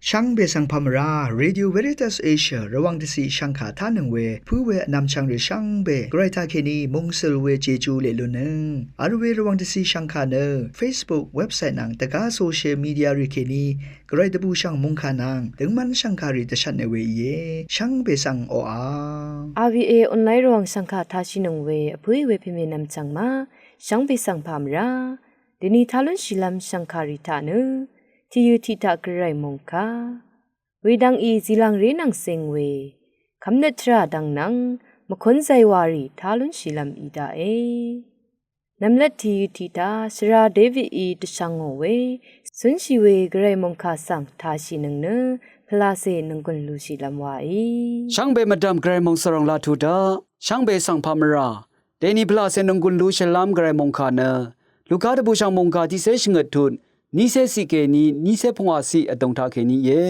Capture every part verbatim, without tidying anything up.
Shvngbe svng pà mvrá, Radio Veritas Asia Rvwàng dvciq shvngkà tánøng we pǿ we vnvmchvng rì shvngbe Gvray taqkèní mungsøl we Jeju leq lunnøng vl we Rvwàng dvciq shvngkà nø Facebook, website nvng dvgá social media rì kèní Gvray dvbùshv̀ng mòngkà nvng døngmv́n shv̀ngkàrì dvshvtne we íe. Shvngbe svng oqà. RVA online Rvwàng shv̀ngkà tashìnøng we vpǿì we pèmènvm chv̀ng ma, shvngbe svng pà mvrá. Dèni tá lúnshìlv́m shv̀ngkàrì taq nø, tìyø tiq taq Gvray mòngkà. Wedvng í zìlv̀ngré nvng cing we, kv́mnøt tvrà dvng nvng, mvkún zaywàrì tá lúnshìlv́m í daqe. Nvmlvt tìyø tiq taq shvra Davidí dvshvngò we, cúnshì we Gvray mòngkà svng tashìnøng nø, pvlacè nònggùn lushìlv́m waí. Shvngbe mvdv̀m Gvray mòngsvròng laq tuq daq, shvngbe svng pà mvrá. Dèni pvlacè nònggùn lushìlv́m Gvray mòngkà nø, Luka dvbùshv̀ng mòngkà tiqcé shvngøt tut, nícé ciq kèní, nícé pungwà ciq vdùng taqkèní íe.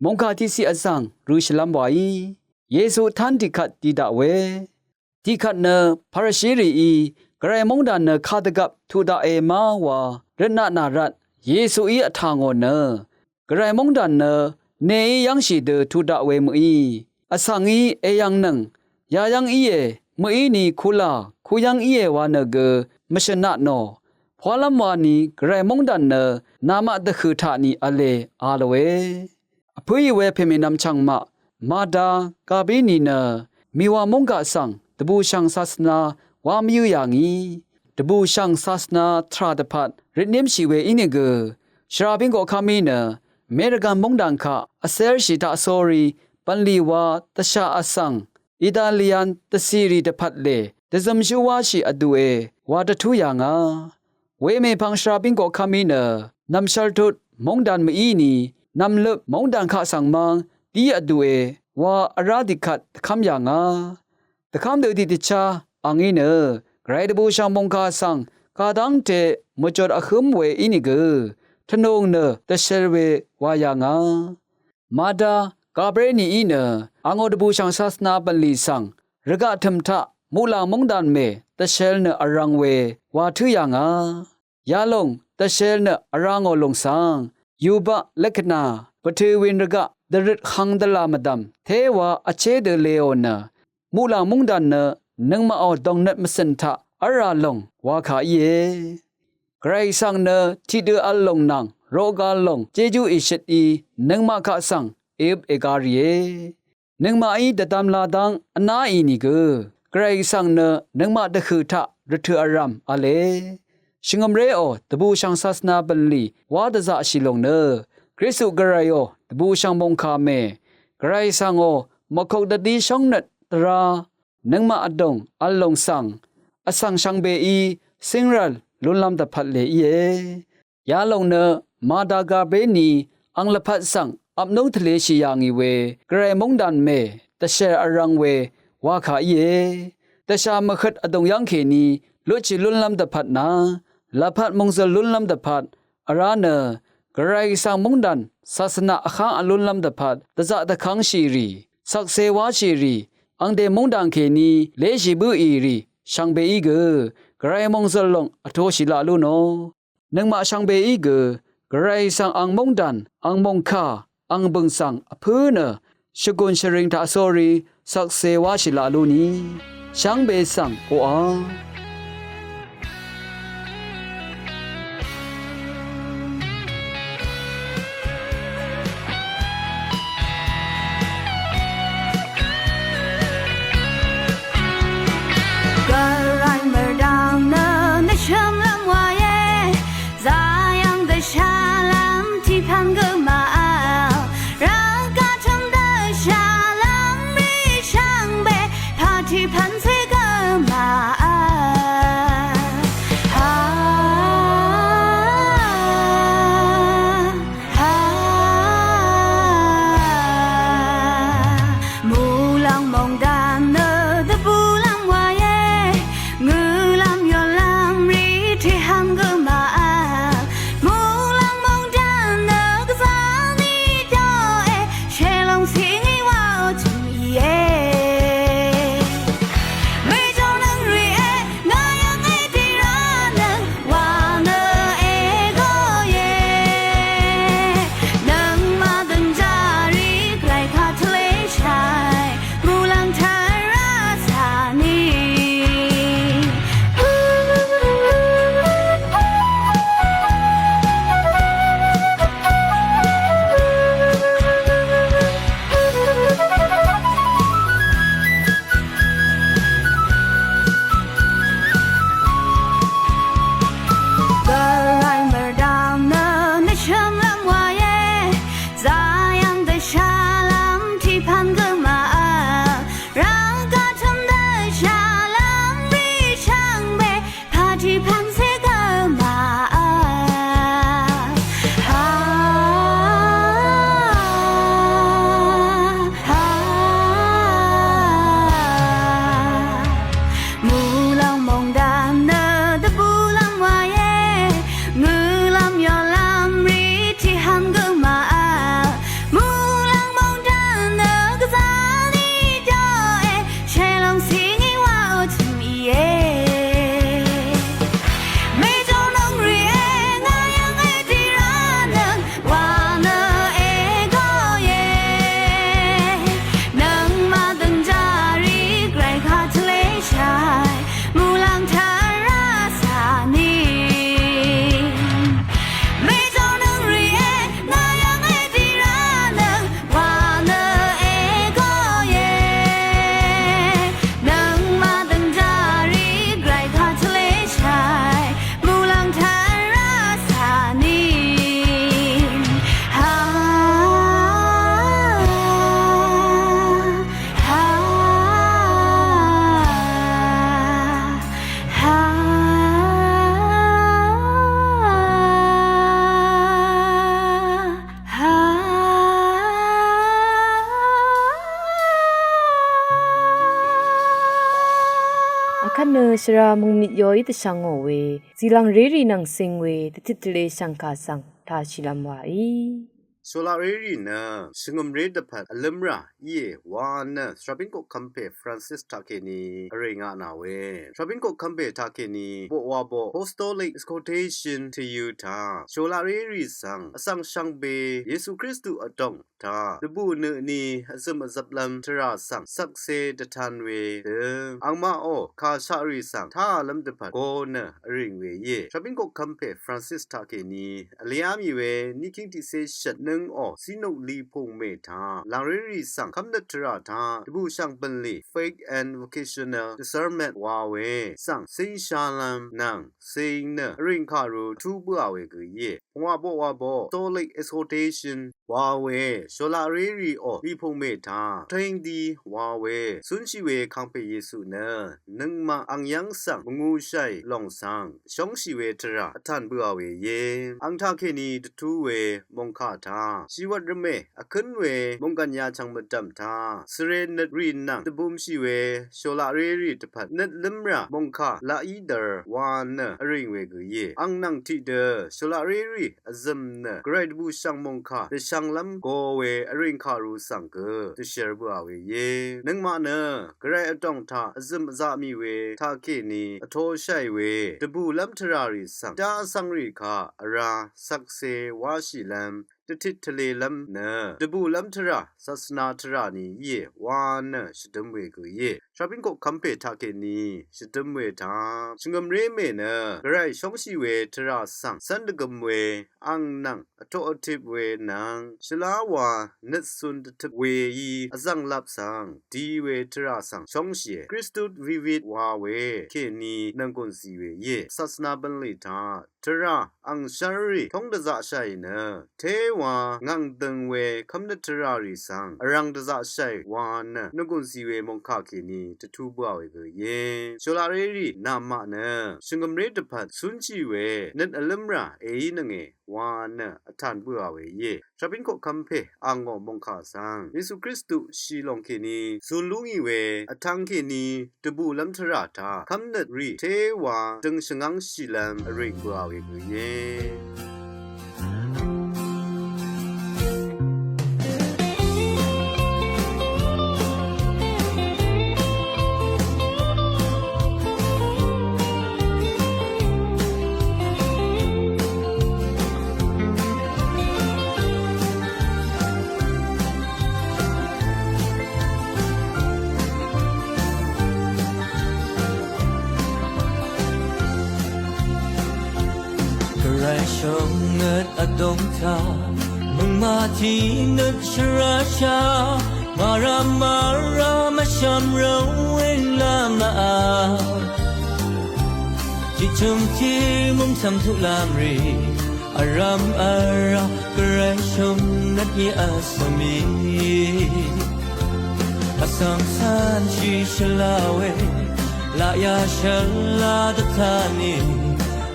Mòngkà tiqciq vzv̀ng røshìlv́m waí. Yesu tán tiqkvt di daq we. Tiqkvt nø Parashirìí, Gvray móngdàn nø kadvgvp tuq daqe ma wa, røtnaq nà rvt, Yesuí vtà ngò nø, Gvray móngdàn nø, nèí yv́ngshì dø tuq daq we mø̀í, vsv̀ngí èyv̀ngnøng, yayv́ng íe, mø̀íni kulà, kuyv́ng íe wa nø gø, mvshø̀naq nò. Pwalv́m wani, Gvray móngdàn nø, namaq dvhø̀ taq ni v̄le, a lòe. Vpǿì we pèmènvm chv̀ngmaq, Mada, Gabrí nìnø, mìwà móng gaq svng, dvbùshv̀ng sasvna, wá mvyǿ yà ngì. Dvbùshv̀ng sasvna tvrà dvpvt, rvtnímshì we ínìgø, shvrabíng koqkv́mí nø, Mérvgvn móngdàn kaq, vcérshì taqsórí, bv̀nlì wa, dvshà vsvng, Italian dvcìrì dvpvt lè, dvzømshú wáshì vdùe, wa dvtú yà ngà. Wemèpvng shvrabíng koqkv́mí nø, nv̀mshvltut móngdàn mø̀íni, nv̀mløp móngdàn kaq svng mv́ng, dí vdùe, wa vrá dìkvt dvkv́m yà ngà. Dvkv́m dø tiqdvchá, àngí nø, Gvray dvbùshv̀ng mòngkà svng, kadv́ngte, mvjot vhǿm we ínìgø, tvnùng nø, dvshel we, wa yà ngà. Mada, Gabré nìí nø, angò dvbùshv̀ng sasvna bv̀nlì svng, rvgaq tø̀m taq, muqlàng móngdàn mè, dvshel nø vrvng we, wa tǿ yà ngà. Yalòng, dvshel nø vrá ngò lòng svng, yubaq, lekvna, bvtø̀ win rvgaq, dvrøt hvng dvlà mvdv̀m, téwa vché dø leò nø, muqlàng móngdàn nø, nøngmaqò dòngnøt mvcø̀n taq, v́lrà lòng, wa kà íe. Gvray svng nø tiqdø vl lòng nvng roqga lòng jejú ìshøtí nøngmaq kaq svng èøp èga rìe. Nøngmaqí dvdvm ladv́ng vná ì nìgø, Gvray svng nø nøngmaq dvhø̀ taq rvtø̀ vrv̀m v̄le. Shvngø̀mréò dvbùshv̀ng sasvna bv̀nlì wá dvzaqshì lòng nø, Kristu Gvrayò dvbùshv̀ng mòngkà mè, Gvray svngò mvkok dvdí shóngnøt dvrá, nøngmaq vdòng vl lòng svng, vsvng shvngbeí cíngrv̀l lúnlv́m dvpvt lè íe. Yalòng nø, Mada Gabré ni ang lvpat svng, vpnúng tvleshì yà ngì we, Gvray móngdàn mè, dvshèr vrvng we, wa kà íe. Dvshà mvhøt vdùng yv́ng kèní, lutshì lúnlv́m dvpvt nà, lvpat mòngzø̀l lúnlv́m dvpvt, vrá nø, Gvray svng móngdàn, sasvna vháng vlúnlv́m dvpvt, dvzaq dvkv́ngshì rì, shvkse wáshì rì, angdè móngdàn kèní, léshì bǿì rì, shvngbeí gø, Gvray mòngzø̀l lòng, vtoshì laq lú nò. Nøngmaq shvngbeí gø, Gvray svng ang móngdàn, ang mòngkà, ang bø̀ng svng vpǿ nø, shvgùn shvring taq sórí, shvkse wáshì laq lú ni, shvngbe svng oqà. Gvray mvrdvng nø nvshø̀mlv́m wàe, zayv̀ng dvshàlv́m tiqpv̀n gø màvl, rvgaq tø̀m dvshàlv́m rì shvngbe, pà tiqpv̀n cè gø màvl. Shvra mungmit yoí dvshvngò we, zìlv̀ngrérì nvng cing we, dvtit tvle shv̀ngkà svng tāshìlv́m wàí. Sholaqrérì nø shvngø̀mré dvpvt vlǿmrà íe wa nø shvrabyín koqkvm pè Francis taqkèní vrè ngà nà we. Shvrabyín koqkvm pè taqkèní boqwa boq Apostolic Exhortation to You taq sholaqrérì svng vsvng shvngbe Yesu Kristu vdòng taq dvbù nø ni vzø̀m vzvplv́m tvrà svng shvkse dvtan we dø angmaqò kàshaqrì svng taqlv́m dvpvt go nø vrìng we íe. Shvrabyín koqkvm pè Francis taqkèní vlea mì we ní kíng tiqcé shvt nøngò Sinuk lipung mè taq làngrérì svng kv́mnøt tvrà taq dvbùshv̀ng bv̀nlì Faith and Vocational Discernment wa we svng cíng shalv́m nvng cing nø vrìng kàru vtú bǿà we gø íe. Pungwà boqwa boq Apostolic Exhortation wa we sholaqrérìò lipung mè taq tø̀ng di wa we cúnshì we kangpè Yesu nø nøngmaq ang yv́ng svng mvngūshàì lòng svng shóngshì we tvrà vtàn bøà we íe. Ang taqkèní dvtú we mòngkà taq shìwvt rvmè vkǿn we mònggv̀n yachv̀ng mvdv̀m taq svre nøt rì nvng dvbumshì we sholaqrérì dvpvt nøt lǿmrà mòngkà laq í dvr wa nø vrìng we gø íe. Ang nvng tiqdø sholaqrérì vzø̀m nø gvray dvbùshv̀ng mòngkà dvshvnglv́m go we vrìng kàru svng gø dvshvr bøà we íe. Nøngmaq nø gvray vdòng taq vzø̀m vzaq mì we taqkèní vtoshàì we dvbùlv́m tvràrì svng dá vsvngrì kaq vrá shvkse wáshìlv́m dvtit tvlelv́m nø dvbùlv́m tvrà sasvna tvrà ni íe wa nø shvdǿm we gø íe. Shvrabyín koqkvm pè taqkèní shvdǿm we taq shvngø̀mré mè nø gvray shóngshì we tvrà svng cv́n dvgøm we ang nvng vtoq vtip we nvng shvlá wa nøtsun dvtøp weí vzv̀ng lap svng di we tvrà svng shóngshìe. Christus vivit wa we kèní nv̀nggùn zì we íe. Sasvna bv̀nlì taq tvrà angshv́rrì tóng dvzaqshàì nø téwa ngv̀ng døng we kv́mnøt tvràrì svng vrvng dvzaqshàì wa nø nvgùn zì we mòngkà kèní dvtú bǿà we gø íe. Sholaqrérì namaq nø shvngø̀mré dvpvt cúnshì we nøt vlǿmrà èínønge wa nø vtàn bǿà we íe. Shvrabyín koqkvm pè angò mòngkà svng Yesu Kristu shì lòng kèní zun lú ngì we vtvng kèní dvbùlv́m tvrà taq kv́mnøt rì téwa døng shvngv́ngshìlv́m vrìng bøà we gø íe. Gvray shvngøt vdòng taq mø̀ngmà tiq nøt shvrashà màrà màrà mvshv̀m rvwìng lv́m màà. Tiqchø̀m tiq mø̀ngchv̀m tuq lv́m rì vrv̀m vrá Gvray shvngøt í vsvmì. Vsvng cv́nshì shvlá we laqyà shvlá dvtá nì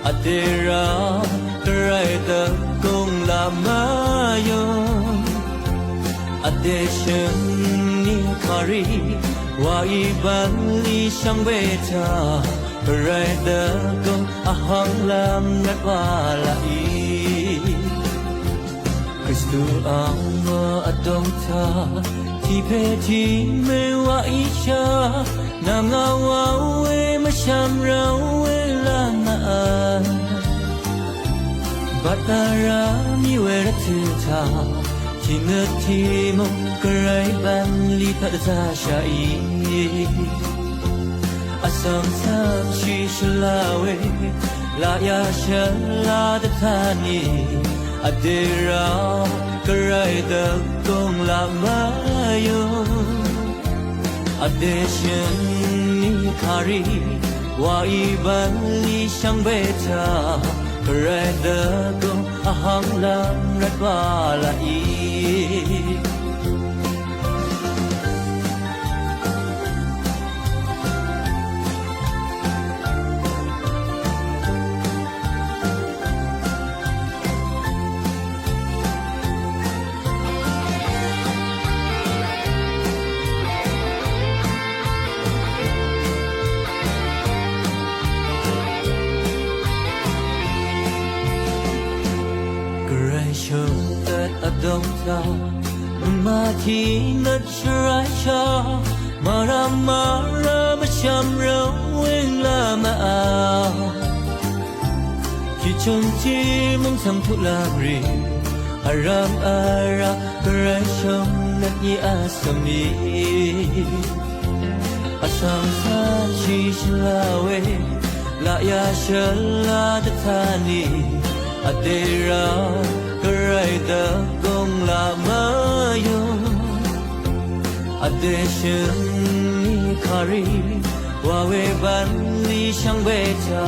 vdè rá Gvray dvgùng laq mvyø̀m. Vdè shø̀n nì kàrì wàí bv̀nlì shvngbe taq Gvray dvgùng vhvng lv́m rvt wa laqì. Kristu ang vdòng taq tiq pè tiq mè wa íshà nvng ngà wa we mvshv̀m rvwìng lv́m màà. Bvt vrá mì we rvtø̀ taq tiq nøt tiq mòng Gvray bv̀nlì pvt dvzaqshàì. Vsvng cv́nshì shvlá we laqyà shvlá dvtá nì vdè rá Gvray dvgùng laq mvyø̀m. Vdè shø̀n nì kàrì wàí bv̀nlì shvngbe taq Gvray dvgùng vhvng lv́m rvt wa laqì. Dongta mvmati nøt shvraisha mara mara mvsham rvwing la mvao. Kichung ti mung tang tuq lamri aram ara gvray shong nøt ni asami. Asang san shi shvlawe laya shvla dvtani adera gvray dvgong la mayung. Adeshun ni kari wawe banli shangbeta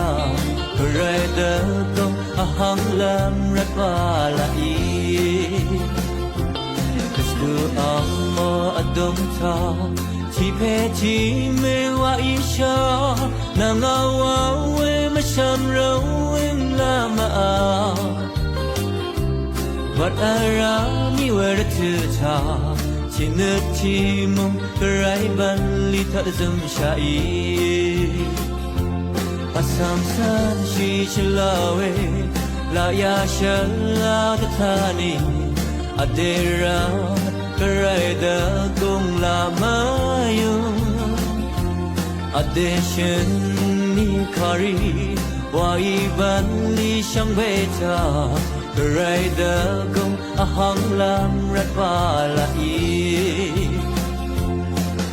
gvray dvgong ahang lam ratwa lai. Kristu amo adongta tipe time wa isha nangawa we mvsham rvwing la mvao. Vat arami we rvtøta tinøt timung gvray banli taq zømshai. Asam san shi shvlawe laya shvla dvtani adera gvray dvgong la mayung. Adeshun ni kari wa ibanli shangbeta gvray dvgong ahang lam ratwa lai.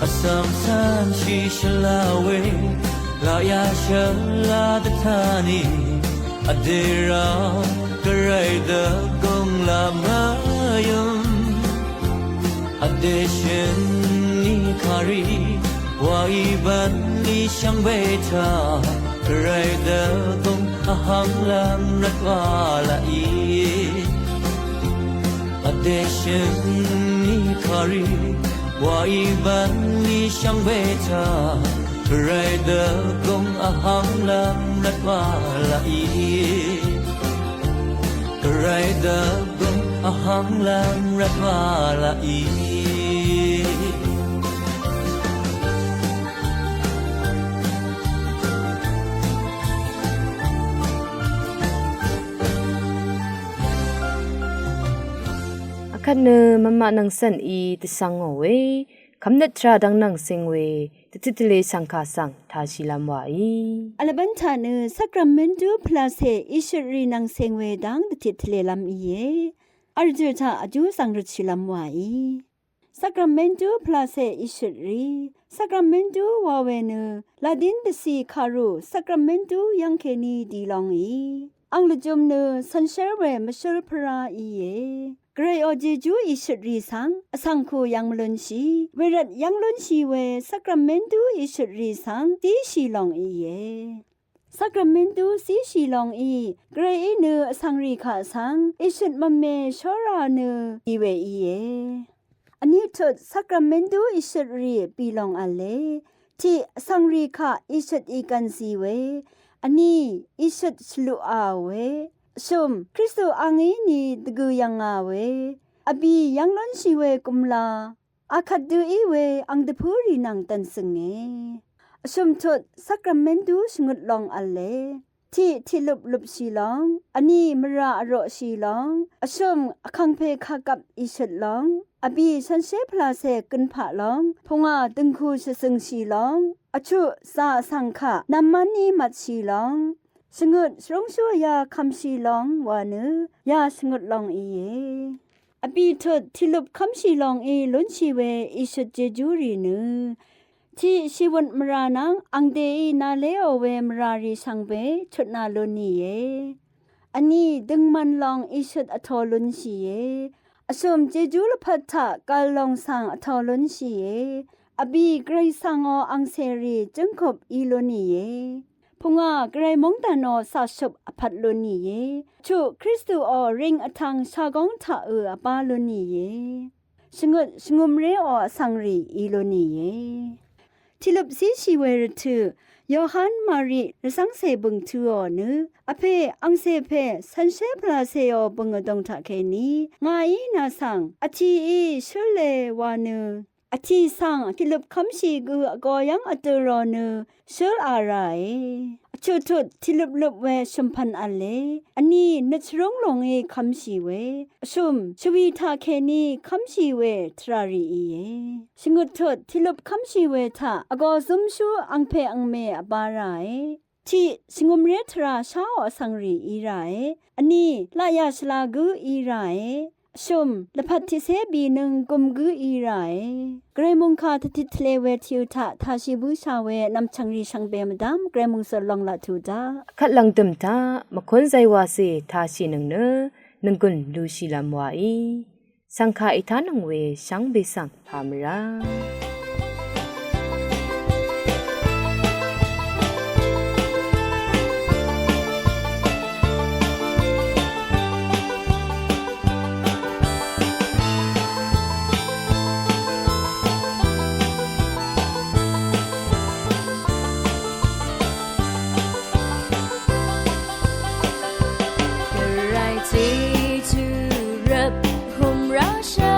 Asam san shi shvlawe laya shvla dvtani adera gvray dvgong la mayung. Adeshun ni kari wa ibanli shangbeta gvray dvgong ahang lam ratwa lai. Adeshun ni kari wa ibanli shangbeta gvray dvgong ahang lam ratwa lai. Gvray dvgong ahang lam ratwa lai. Akvt nø mvmaq nvng cv̀n í dvsvng ngò we kvmnøt tvrà dvng nvng cing we dvtit tvle shv̀ngkà svng tāshìlv́m wàí. Vlvbv́n taq nø Sakramentu pvlacè ìshøtrì nvng cing we dv́ng dvtit tvlelv́m íe. Vrdø̀ taq vjú zv̀ng røtshìlv́m wàí. Sakramentu pvlacè ìshøtrì. Sakramentu wa we nø Latin dvcì kàrù Sakramentu yv́ng kèní di lóngì. Ang lvjøm nø cv̀nshér we mvshǿl pvrá íe. Gvrayò Jejú ìshøtrì svng vsvng kù yv́ng mvlúnshì, wervt yv́ng lúnshì we Sakramentu ìshøtrì svng zíshì lòng íe. Sakramentu zíshì lòng í, Gvrayí nø vsvngrì kaq svng ìshøt mvme shóra nø í we íe. Vní tut Sakramentu ìshøtrì bì lòng v̄le. Tiq vsvngrì kaq ìshøt ìgv̀n zì we. Vní ìshøt shvluqà we. Vshø̀m Kristu angí ni dvgø̀ yv̀ngà we. Vbì yv́ng lúnshì we gumla akvt dø í we ang dvpǿrì nvng dv̀nsø̀nge. Vshø̀m tut Sakramentu shvngøt long v̄le. Tiq tiqløp løpshì long, vní mvrà vroqshì long, vshø̀m vkàngpè kàgvp ìshøt long, vbì shànshér pvlacè gønpaq long, pungà dø̀ngkù shvzø̀ngshì long, vchuq zà vsvng kaq nvmv́n í mvtshì long, shvngøt shvrúngshú vyā kvmshì long wa nø yà shvngøt long íe. Vbì tut tiqløp kv́mshì lòng í lúnshì we ìshøt Jejúrì nø tiq shìwøt mvrà nvng angdeí nàléò we mvràrì shvngbe chutnā lúnìe. Vní døngman lòng ìshøt vtō lúnshìe. Vshø̀m Jejú lvpat taq gv̀l lòng svng vtō lúnshìe. Vbì Gvray svngò angcèrì jǿngkup í lúnìe. Pungà Gvray móngdànò caqshøp vpvt lúnìe. Chuq Kristuò ring vtvng shagóng taqø vbá lúnìe. Shvngøt shvngømréò vsvngrì í lúnìe. Tiqløp zíshì we rvtø̀ Yohan Mari rvzv́ngcè bø̀ng tø̄ò nø, vpè angcè pè cv̀nshér pvlacèò bø̀ng vdōng taqkèní ngàí nà svng vtìí shǿle wa nø, vtì svng tiqløp kv́mshì gø vgō yv́ng vdø̄ rò nø shǿlā ràe. Vchuqtut tiqløpløp we shø̀mpv̀n v̄le. Vní nøt shvrúng lùngí kv́mshì we, vshø̀m shvwi taqkèní kv́mshì we tvrà rì íe. Shvngøttut tiqløp kv́mshì we taq vgō zǿmshú angpè angmè vbā ràe. Tiq, shvngø̀mré tvrà sháò vsvng rì í ràe. Vní, laqyà shvla gǿ í ràe. Vshø̀m, lvpat tiqcé bìnøng gùm gǿ í ràe. Gvray mòngkà tvtit tvle we tiqø taq tashì bǿshà we nv̀mchv̀ng rì shvngbe mvdv́m Gvray mòngsø̀l lòng laq tuq daq. Vkvt lv̀ngdø̀m taq mvkún zaywacè tashìnøng nø nònggùn lushìlv́m waí. Svngkà ètánøng we shvngbe svng pà mvrá. Gvray Jejú rvp humrá shà